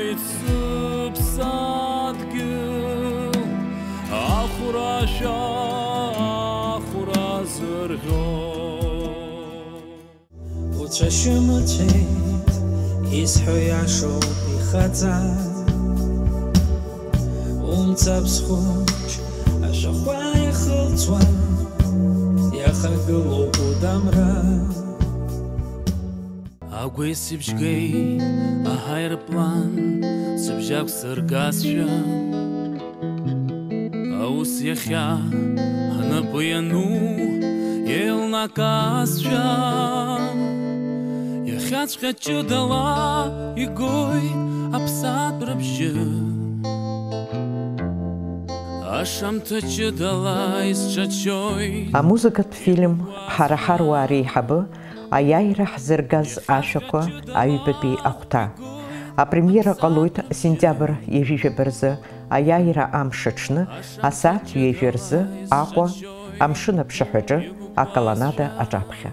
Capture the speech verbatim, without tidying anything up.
Ицыԥсадгьыл ахәрашәа ахәра зырӷьо. Уцәашьымыцәеит, исҳәо иашоуп ихаҵа. Умцабз хәыҷ ашәахәа ихылҵуа, иахагылоуп удамра. Агәеисыбжь геит аҳаирплан, сыбжьы ақәсыргазшәа. Аус иахьа ҳнапы иану еилнакаазшәа, иахьаҵәҟьа ҷыдала игоит аԥсаатә рыбжьы. Ашамҭа ҷыдала исҿачоит. Амузыкатә фильм Ҳара ҳаруаа реиҳабы, аиааира ҳзыргаз ашәақәа, аҩбатәи ахәҭа. Апремиера ҟалоит сентиабр ҩажәижәаба рзы, аиааира амш аҽны, асааҭ ҩажәа рзы Аҟәа, амшын аԥшаҳәаҿы, аколоннада аҿаԥхьа.